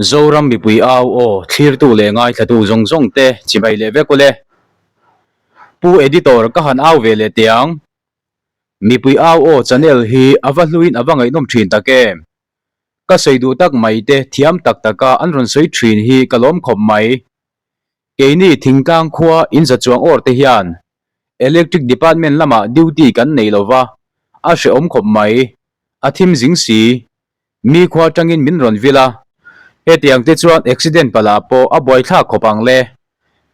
Zoram mipui au aw thlirtu leh ngaithlatu zawng zawng te chibai leh vek ule. Pu Editor ka han au ve leh teh ang. Mipui au aw channel hi a va hluin a va ngaihnawm thin tak em. Ka sawi duh tak mai te thiam tak taka an rawn sawi thin hi ka lawm khawp mai. Keini thingtlang khua in za chuang awr te hian Electric Department lamah duty kan nei lova a hrehawm khawp mai. A thim zing si. Mi khua atangin min rawn vil a, hetiang te chuan accident palah pawh a buaithlak khawp ang le.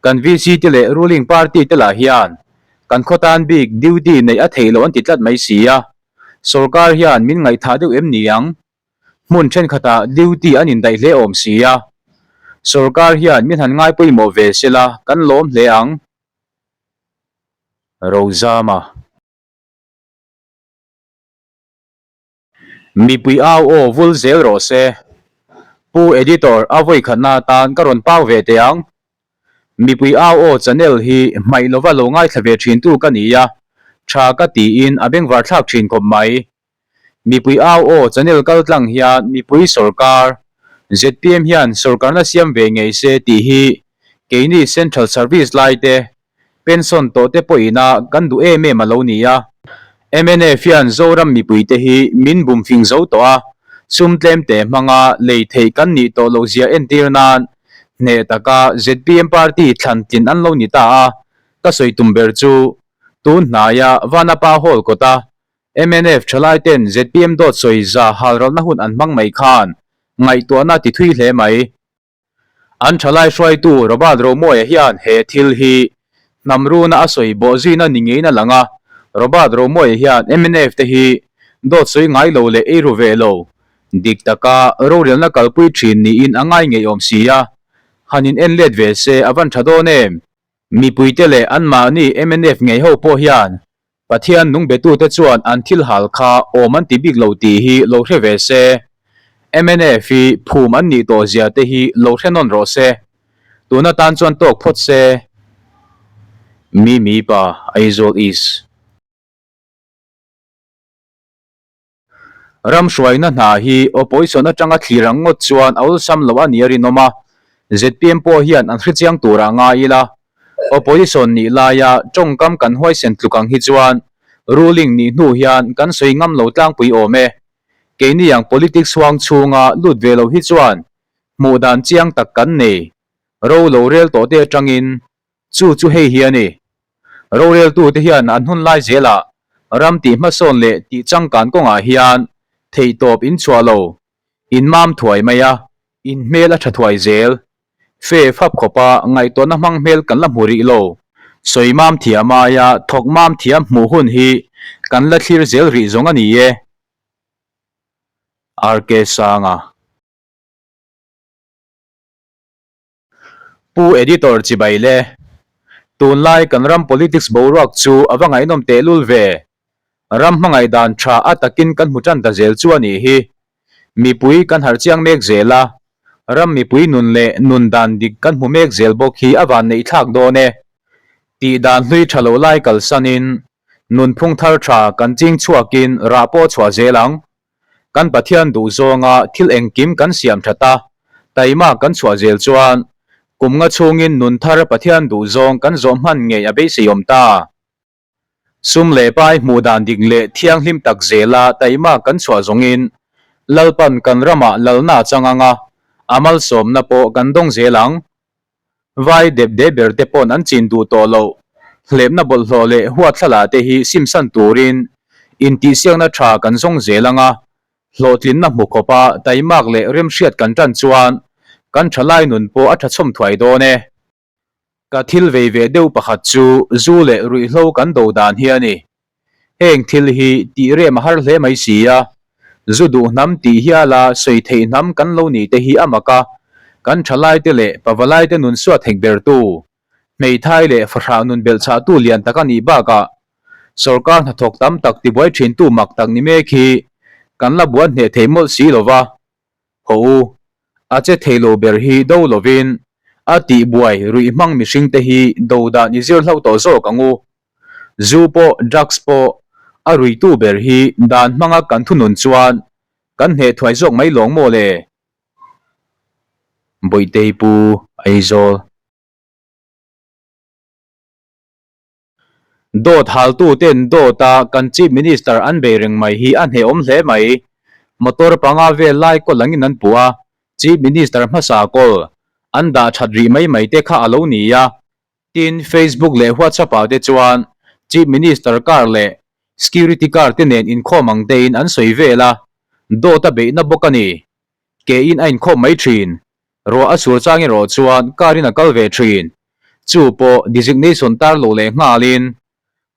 Kan VC te leh ruling party te lah hian kan khaw tan bik duty neih a theih loh an ti tlat mai si a, sorkar hian min ngaihthah deuh em ni ang? Hmun thenkhatah duty an indaih hle awm si a, sorkar hian min han ngai pawimawh ve sela kan lawm hle ang. Rozama. Mipui au aw vul zel rawh se. Pu Editor a vawi khatna atan ka rawn pau ve teh ang. Mipui au aw channel hi hmaih lova lo ngaithla ve thintu ka ni a, tha ka tiin a bengvar thlak thin khawp mai. Mipui au aw channel kal tlang hian mipui sawrkar, zpm hian sawrkarna siam ve ngei se tih hi keini Central Service lai te Pension tawh te pawh ina kan duh em em a lo ni a. Mnf hian Zoram mipui te hi min bum fing zo tawh a, sum tlem te hmanga lei theih kan nih tawh loh zia entir nan hneh taka zpm party thlan tlin an lo ni ta a, ka sawi tum ber chu tun hnaia Vanapa Hall kawta mnf thalai ten zpm dawt sawi za halralna hun an hmang mai khan ngaihtuahna ti thui hle mai. An thalai hruaitu Robert Romawia hian he thil hi hnam runa a sawi bawh zuina ni ngeiin a lang a, Robert Romawia hian mnf te hi dawt sawi ngai lo leh ei ru ve lo, dik taka rorelna kalpui thin niin a ngai ngeiawm si a, han in en let ve se a van tha dawn em? Mipuite leh anmahni mnf ngei ho pawh hian Pathian nung betute chuan an thil hal kha awm an ti bik lo tih hi lo hre ve se. Mnf hi phum an nih tawh zia te hi lo hre nawn rawh se. Tun atan chuan tawk phawt se. Mimi pa, Aizawl East. Ram hruaina hna hi opposition atanga thlir ang ngawt chuan a awlsam loh a nih a rinawm a, zpm pawh hian an hrechiang turah ngai ila. Opposition nih laia tawngkam kan huaisen tluk ang hi chuan ruling nih hnu hian kan sawi ngam lo tlangpui awm e. Keini ang politics huang chhunga lut ve lo hi chuan hmuh dan chiang tak kan nei. Ro lo rel tawh te atangin Chu chu hei hi a ni. Roreltute hian an hun lai zelah ram tih hmasawn leh tih changkan kawngah hian theihtawp in chhuah lo, in mam thuai mai a, in hmel a tha thuai zel. Fe fap khawpa ngaihtuahna hmang hmel kan la hmu rih lo. Sawi mam thiam aia thawk mam thiam hmuh hun hi kan la thlir zel rih zawng a ni e. RK Sanga. Pu Editor chibai le. Tunlai kan ram politics boruak chu a va ngaihnawm tehlul ve. Ram hmangaih dan tha a takin kan hmu tan ta zel chu a nih hi. Mipui kan harh chiang mek zel a, ram mipui nun leh nun dan dik kan hmu mek zel bawk hi a van neih thlak dawn e. Tih dan hlui tha lo lai kalsanin nunphung thar tha kan ching chhuakin rah pawh chhuah zel ang. Kan Pathian duh zawnga thil engkim kan siam that a, taima kan chhuah zel chuan kum nga chhungin nun thar Pathian duh zawng kan zawh hman ngei a beiseiawm ta. Sum leh pai hmuh dan dik leh thianghlim tak zela taima kan chhuah zawngin Lalpan kan ramah lalna a chang anga, a malsawmna pawh kan dawng zel ang. Vai dep de ber te pawn an chin duh tawh loh. Hlepna bawlhhlawh leh huathlala te hi simsan turin intihsiakna tha kan zawng zel anga, hlawhtlinna hmu khawpa taimak leh remhriat kan tan chuan kan thalai nun pawh a tha chhawm thuai dawn e. Ka thil vei ve deuh pakhat chu zu leh ruihhlo kan do dan hi a ni. Heng thil hi tih rem a har hle mai si a, zu duh hnam tih hiala sawi theih hnam kan lo nih te hi a mak a, kan thalaite leh pavalaite nun suat hek bertu, hmeithai leh fahrah nun belhchhahtu lian tak a nih bakah sawrkar hnathawk tam tak tibuai thintu mak tak ni mek hi kan la buan hneh thei mawlh si lo va. Haw u, a che thei lo ber hi do lovin a tihbuai ruih hmang mihringte hi do dan i zir hlauh tawh zawk ang u. Zu pawh drugs pawh a ruitu ber hi dan hmanga kan thunun chuan kan hneh thuai zawk mai lawng maw le? Bawihtei Pu Aizawl. Dawt haltu ten dawta kan Chief Minister an bei reng mai hi a hnehawm hle mai. Motor panga vel lai kawl angin an puh a, Chief Minister hmasa kawl an dah that rih mai mai te kha a lo ni a. Tin, Facebook leh WhatsApp ah te chuan Chief Minister car leh Security car te nen inkhawm ang tein an sawi vel a, dawt a beihna bawk a ni. Kein a inkhawm mai thin. Ruah a sur chang erawh chuan car in a kal ve thin. Chu pawh designation tar lo leh nghalin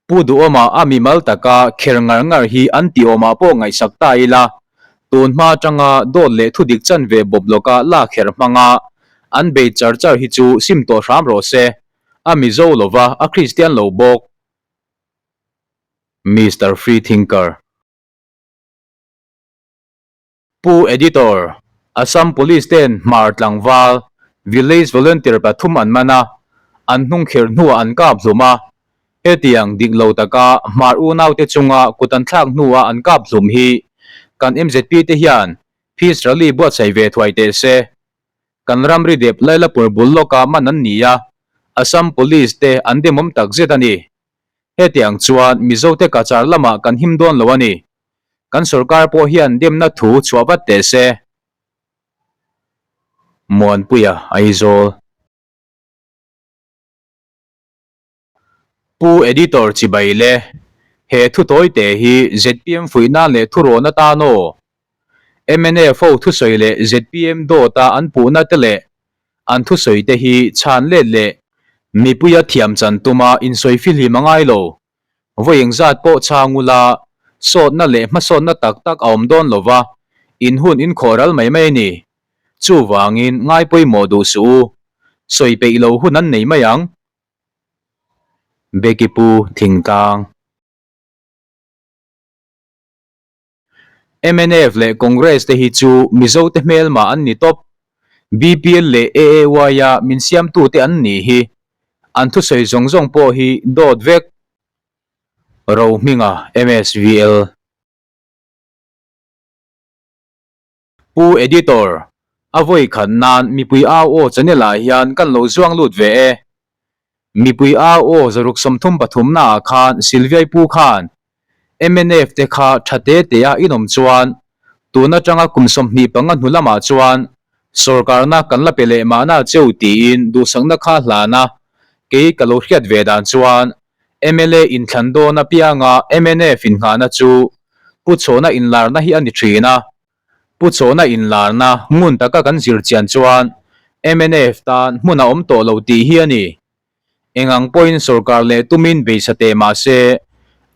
Pu Duhawma a mimal taka kher ngar ngar hi an tih awmah pawh ngaihsak ta ila, tun hma atanga dawt leh thudik chanve bawp lawka la kher hmanga an bei char char hi chu sim tawh hram rawh se. A Mizo lova a Kristian lo bawk. Mister Free Thinker. Pu Editor, Assam Police ten Hmar tlangval, Village Volunteer pathum an man a, an hnungkhirh hnuah an kap hlum a. Hetiang dik lo taka Hmar unaute chunga kut an thlak hnua an kap hlum hi kan mzp te hian Peace Rally buatsaih ve thuai teh se. Kan ramri dep Lailapur bul lawka man an ni a, Assam Police te an demawm takzet a ni. Hetiang chuan Mizote Cachar lamah kan him dawn lo a ni. Kan sorkar pawh hian demna thu chhuah vat teh se. Muanpuia Aizawl. Pu Editor Chibai le, he thu tawi te hi zpm fuih nan leh thurawn atan aw. Mnf ho thusawi leh zpm dawta an puhna te leh an thusawi te hi chhan let leh mipuia thiam chan tuma insawi fihlim a ngai lo. Vawi engzat pawh chhang ula, sawtna leh hmasawnna tak tak a awm dawn lova, in hun in khawh ral mai mai a ni. Chuvangin ngai pawimawh duh suh u, sawi peih lo hun an nei mai ang. Becky Pu Thingtlang. Mnf leh Congress te hi chu Mizo te hmelma an ni tawp. BPL leh AAY a min siamtu te an nih hi. An thusawi zawng zawng pawh hi dawt vek. Rohminga MSVL. Pu Editor, a vawi khat nan mipui au aw channel ah hian kan lo zuang lut ve e. Mipui au aw zaruk 33 na ah khan Sylviai pu khan mnf te kha tha te te a inawm chuan tun atanga kum 25 hnu lamah chuan sorkarna kan la pe leh mahna cheu tiin duhsakna kha hlan a, kei ka lo hriat ve dan chuan mla inthlan dawn apianga mnf innghahna chu Pu Chhawna inlarna hi a ni thin a. Pu Chhawna inlarna ngun taka kan zir chian chuan mnf tan hmun a awm tawh lo tih hi a ni. Eng ang pawhin sorkar leh tumin beisa teh mah se,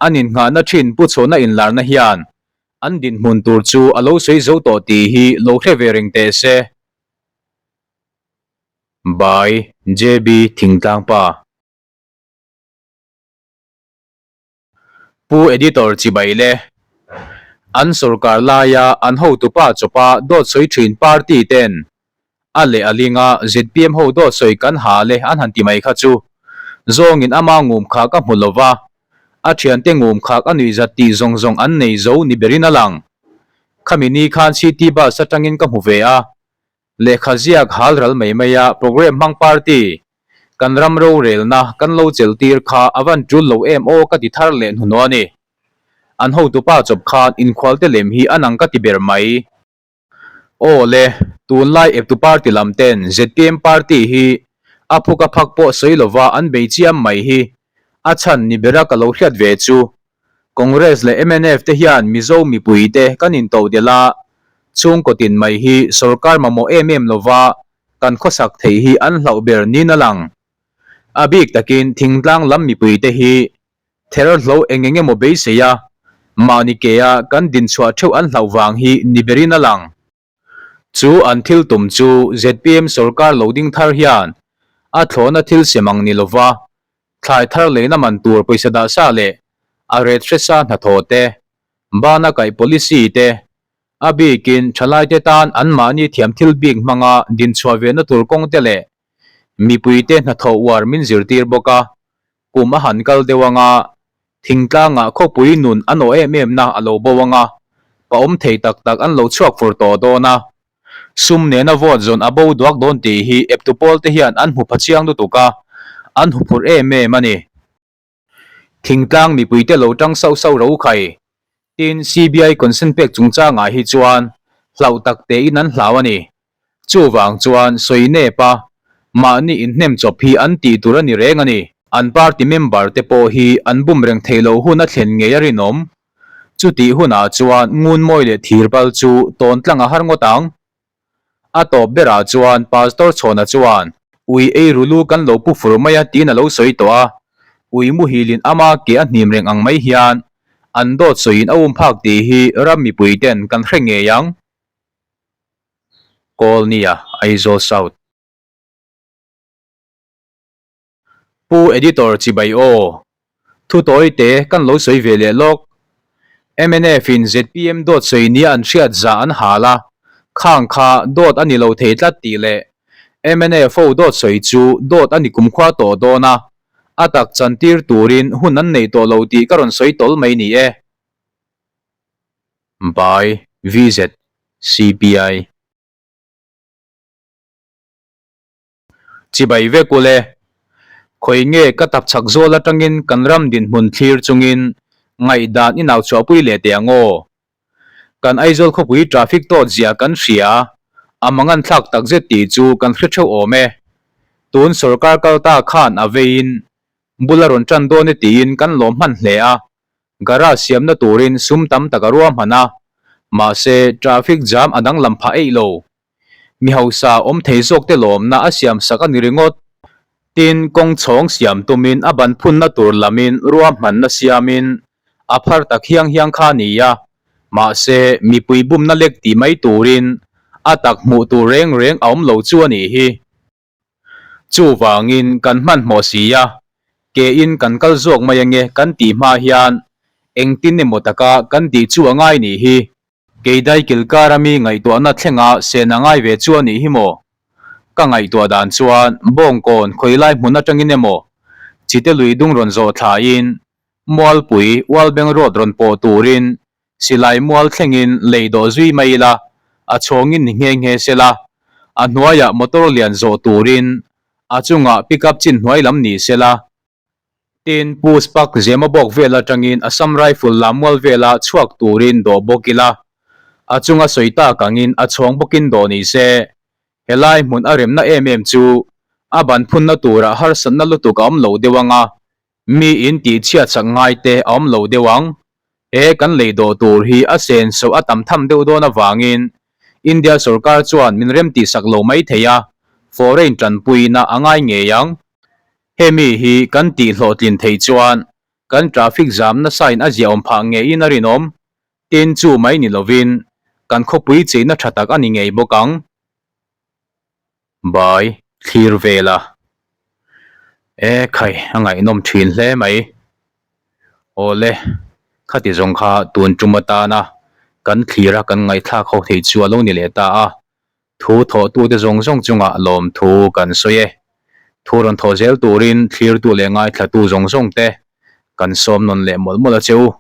an innghahna thin Pu Chhawna inlarna hian an dinhmun tur chu a lo sawi zo tawh tih hi lo hre ve reng teh se. By, JB Thingtlangpa. Pu Editor chibai le. An sorkar laia an hotupa chawpa dawt sawi thin party ten a leh a linga zpm ho dawt sawi kan ha le an han ti mai kha chu zawngin ama ngum khak a hmu lova, a thiante ngum khak a nuihzat tih zawng zawng an nei zo ni berin a lang. Khami ni khan city bus atangin ka hmu ve a, Lehkha ziak hal ral mai mai a program hmang party kan ram rorelna kan lo chel tir kha a van tul lo em aw ka ti thar leh hnuhnawh a ni. An hotupa chawp khan inkhual te lem hi a nang ka ti ber mai. Aw le, tunlai eptu party lam ten zpm party hi a phuk a phak pawh sawi lova an bei chiam mai hi a chhan ni bera ka lo hriat ve chu Congress leh mnf te hian Mizo mipui te kan intodelh a, chhungkaw tin mai hi sorkar mamawh em em lova kan khawsak theih hi an hlauh ber niin a lang. A bik takin thingtlang lam mipui te hi ther hlo eng eng emaw beisei a, mahni ke a kan dinchhuah theuh an hlauh vang hi ni berin a lang. Chu an thil tum chu zpm sorkar lo ding thar hian a thlawhna thil sem ang ni lova, thlai thar leina man tur pawisa dah sa leh a ret hre sa hnathawh te, bana kaih policy te, a bikin thalaite tan anmahni thiam thil bik hmanga dinchhuah vehna tur kawng te leh mipuite hnathawh uar min zirtir bawk a, kum a han kal deuh anga Thingtlangah khawpui nun a nawh em em na a lo bo anga, pa awm thei tak tak an lo chhuak fur tawh dawn a. Sum nena vote zawn a bo duak dawn tih hi eptu pawl te hian an hmu pha chiang lutuk a, an huphurh em em a ni. Thingtlang mipuite lo tang sauh sauh ro khai. Tin, CBI consent pek chungchangah hi chuan hlauh tak tein an hlau a ni. Chuvang chuan sawi nep a, mahni inhnem chawp hi an tih tur a ni reng a ni. An party member te pawh hi an bum reng theih loh hun a thlen ngei a rinawm. Chutih hunah chuan ngunmawi leh thirbal chu tawn tlang a har ngawt ang. A tawp berah chuan Pastor Chhawna chuan, Ui ei ru lu kan lo pu fur mai a tiin a lo sawi tawh a. Ui muhilin ama ke a hnim reng ang mai hian an dawt sawiin a um phak tih hi ram mipui ten kan hre ngei ang. Kawlnia, Aizawl South. Pu Editor chibai aw. Thu tawi te kan lo sawi ve leh lawk. Mnf in zpm dawt sawi nia an hriat zah an hal a, khang kha dawt a ni lo thei tlat tih leh mnf ho dawt sawi chu dawt a ni kumkhua tawh dawn a, a tak chantir turin hun an nei tawh lo tih ka rawn sawi tawl mai ni e. By VZ CPI. Chibai vek ule. Khawi nge ka tap chhak zawl atangin kan ram dinhmun thlir chungin ngaihdan i nau chhuahpui leh teh ang aw. Kan Aizawl khawpui traffic tawt zia kan hria, a mangan thlak takzet tih chu kan hre theuh awm e. Tun sorkar kal ta khan a veiin bul a rawn tan dawn e tiin kan lawm hman hle a, garage siamna turin sum tam tak a ruahman a, mahse traffic jam a danglam phah eih lo. Mi hausa awm thei zawk te lawmna a siam sak a ni ringawt. Tin, kawng chhawng siam tumin a ban phunna tur lamin ruahmanna siamin a phar tak hiang hiang kha a ni a, mahse mipui bumna lek tih mai turin a tak hmuh tur reng reng a awm lo chu a nih hi. Chuvangin kan hmanhmawh si a, kein kan kal zawk mai ange kan tih hma hian engtin emaw taka kan tih chu a ngai nih hi. Keidai kilkar ami ngaihtuahna thlenga sen a ngai ve chu a nih hi maw? Ka ngaihtuah dan chuan Bawngkawn khawilai hmun atangin emaw Chite lui dung rawn zawh thlain Mualpui Ualbeng Road rawn pawh turin Silai mual thlengin lei dawh zui mai ila, a chhawngin ni nghe nghe se la, a hnuaiah motor lian zawh turin a chungah pickup chin hnuai lam ni se la. Tin, Pu Spak Zema bawk vel atangin Assam Rifle lam mual vela chhuak turin dawh bawk ila, a chunga sawi tak angin a chhawng bawkin dawh ni se. Helai hmun a remna em em chu a ban phunna turah harsatna lutuk a awm lo deuh anga, Mi in tih chhiat sak ngai te a awm lo deuh ang. He kan lei dawh tur hi a sen so a tam tham deuh dawn avangin India sorkar chuan min rem tih sak lo mai thei a, foreign tanpuina a ngai ngei ang. Hemi hi kan tih hlawhtlin theih chuan kan traffic jam nasa in a ziaawm phah ngeiin a rinawm. Tin chu mai ni lovin kan khawpui cheina tha tak a ni ngei bawk ang. Bai thlir vel a. E khai a ngaihnawm thin hle mai. Awle khati zawng kha tun tum atana kan thlir a kan ngaihthlak ho thei chu a lo ni leh ta a. Thu thawhtute zawng zawng chungah lawmthu kan sawi e. Thu rawn thawh zel turin thlirtu leh ngaithlatu zawng zawng te kan sawm nawn leh mawlh mawlh a che u.